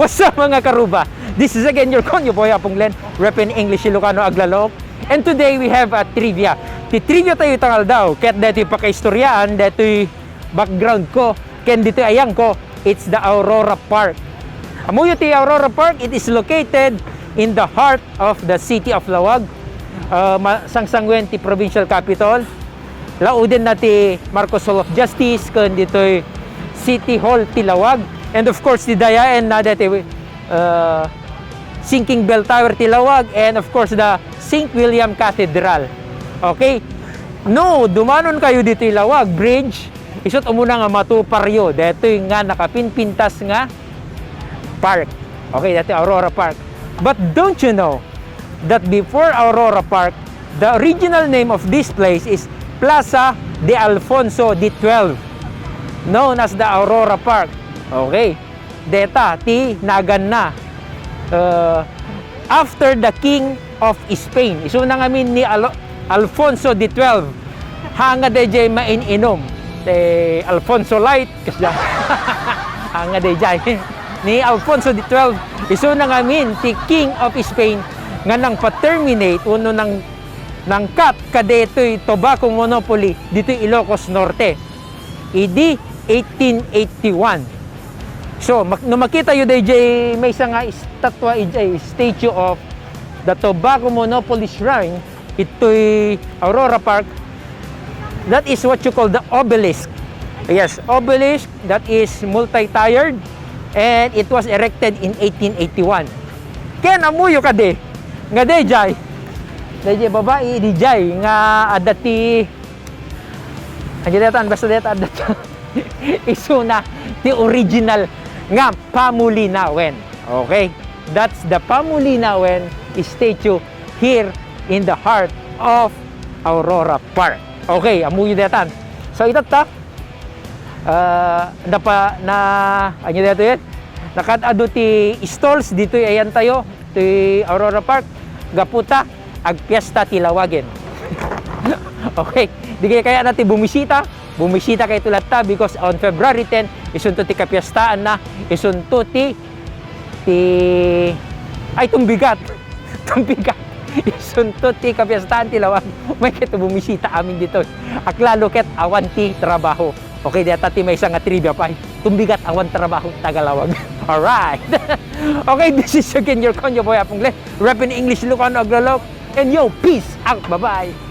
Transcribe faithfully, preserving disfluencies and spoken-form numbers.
Sa mga karuba, this is again your konyo boy, Apong Len, Rep in English Ilocano Aglalok. And today we have a trivia. Ti trivia tayo itang aldaw, ket daytoy pakaistoriaan, daytoy background ko, ken ditoy ayang ko, it's the Aurora Park. Ammoyo ti Aurora Park, it is located in the heart of the city of Laoag, uh, ma-, sangsangoen ti provincial capital. Laudenna ti Marcos Hall of Justice ken ditoy City Hall ti Laoag. And of course, ti dayaen na daytoy, uh, Sinking Bell Tower ti Laoag, and of course, the Saint William Cathedral. Okay? No, dumanon kayo ditoy Laoag Bridge, isut' umuna nga matuparyo daytoy nga nakapinpintas nga park. Okay, daytoy Aurora Park. But don't you know that before Aurora Park, the original name of this place is Plaza de Alfonso the twelfth, known as the Aurora Park. Okay. Deta ti naganna. Uh, after the King of Spain, isuna ngamin ni Al-, Alfonso the twelfth, hanga dayjay main-inum. Eh, Alfonso Light, kasda. Hanga dayjay. Ni Alfonso the twelfth, isuna ngamin ti King of Spain nga nangpa-terminate wenno nang, nangkat kadaytoy tobacco monopoly ditoy Ilocos Norte idi eighteen eighty-one. So, mak-, no makitayo dayjay maysa nga estatwa, ijay statue of the Tobacco Monopoly Shrine, itoy Aurora Park, that is what you call the obelisk. Yes, obelisk that is multi-tiered, and it was erected in eighteen eighty-one. Ken ammoyo kadi nga dayjay, dayjay babai, dayjay nga adda ti, ania daytan, basta dayta adda ti isuna ti original nga pamulinawen. Okay? That's the pamulinawen statue here in the heart of Aurora Park. Okay, ammoyo daytan. So, itatta, ah, napa-, na, ania daytoy? Nakaad-adu ti stalls ditoy ayantayo, ti Aurora Park. Gapu ta agpiesta ti Laoagen. Okay, dikay kayatna ti bumisita. Bumisita kayto latta because on February ten, isunto ti kapiestaanna, isunto ti, ti, ay, tumbigat. Tumbigat. Isunto ti kapiestaan ti Laoag. Maikayto bumisita amin ditoy. Aklalo ket awan ti trabaho. Okay, dayta ti maysa nga trivia pay. Tumbigat, awan trabaho, taga Laoag. Alright. Okay, this is again your konyo boy, Apong Len. Rep in English Ilocano Aglalok. And yo, peace out. Bye-bye.